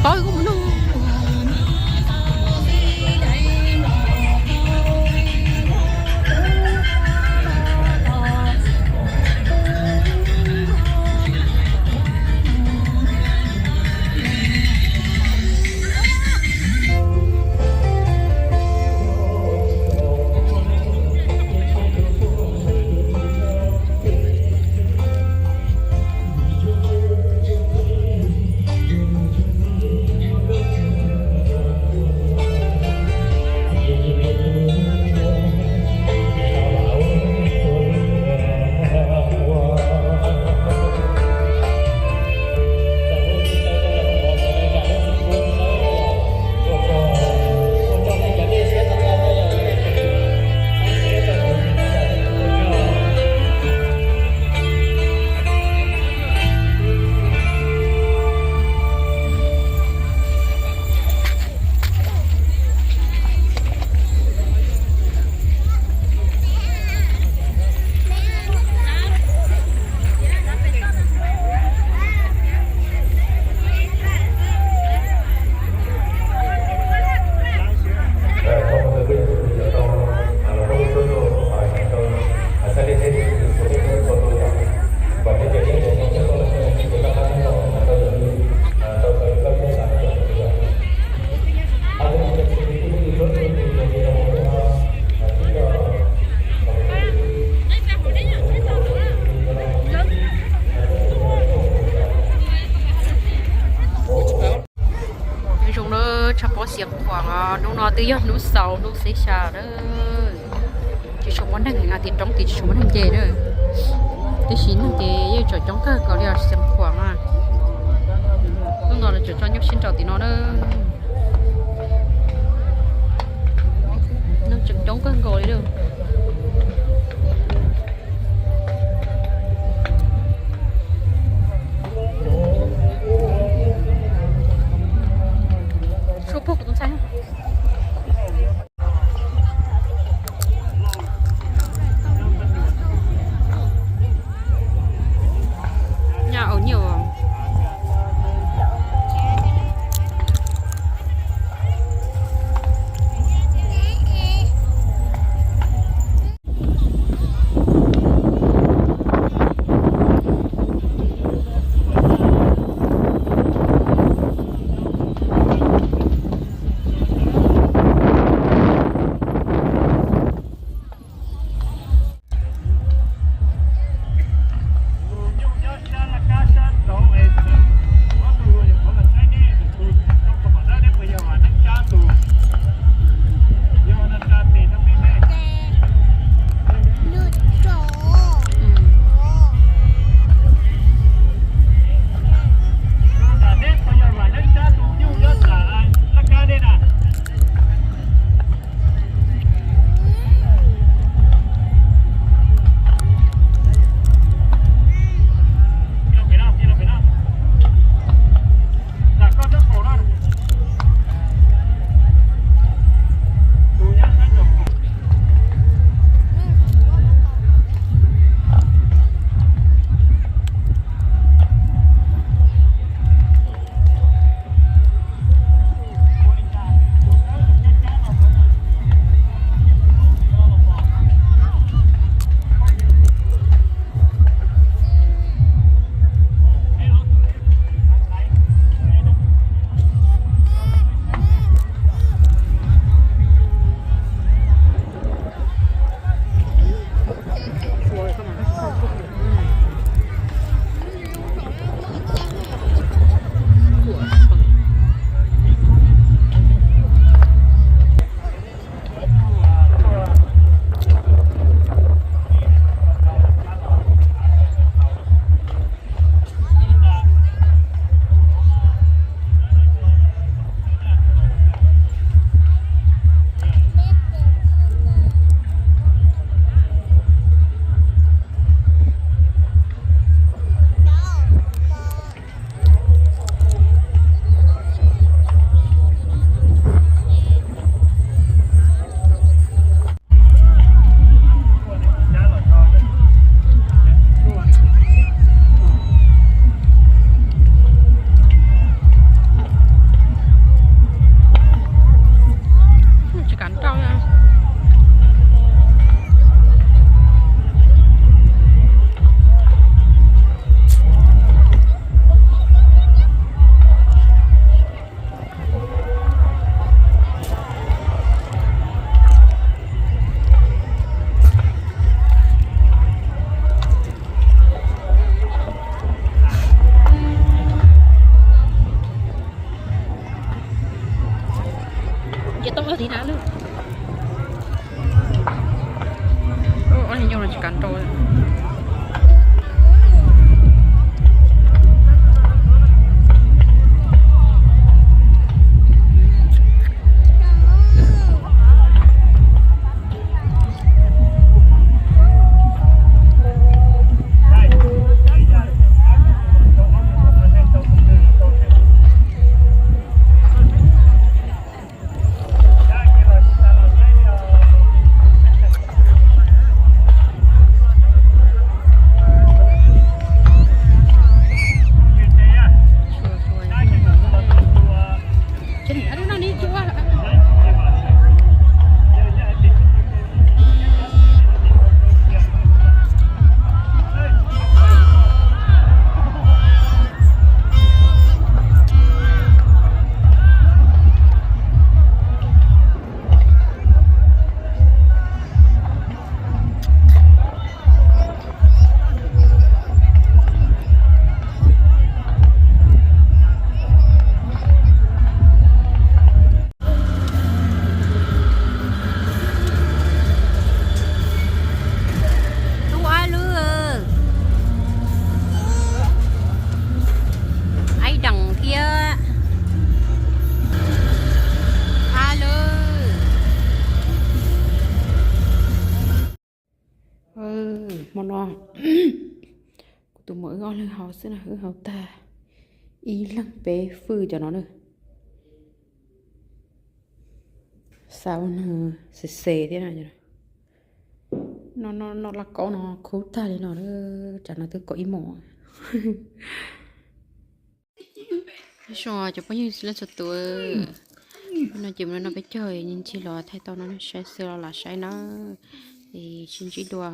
Pov kuv mus nug. Nyob zoo na, tsoom phooj ywg, hnub no twb yog hnub xaus hnub xiab xya na, tsis tshua muaj neeg, tias roob tid tsis tshua muaj neeg nce na. Tiam sis neeg ces yeej tseem coob kawg nkaus li os, Xeev Khuam na. Hnub no lawv tseem tso nyuj sib nraus tim no na. Neeg tseem coob kawg nkaus li na. Tshuav puag kuv tus ntxhais. Nyaj au nyiaj os. Ces tau li na lub. Ua nyuj no tsis kav nrau. Tub ab lub, aib dees thiab ab lub. Hmo no kuv tus muam wb ob leeg haus xwb na, wb haus tag ib leeg peb fwj cov no na. Xav ua nws xes xes thiab na. No no lauj kaub no khub tag li no, tsam no twb kaum ib moos. Nyob zoo cov phooj ywg txhua leej txhua tus, no ces mus no peb caug ncig los thaij tau no saib xwb los lam saib na, es sib ntsib dua.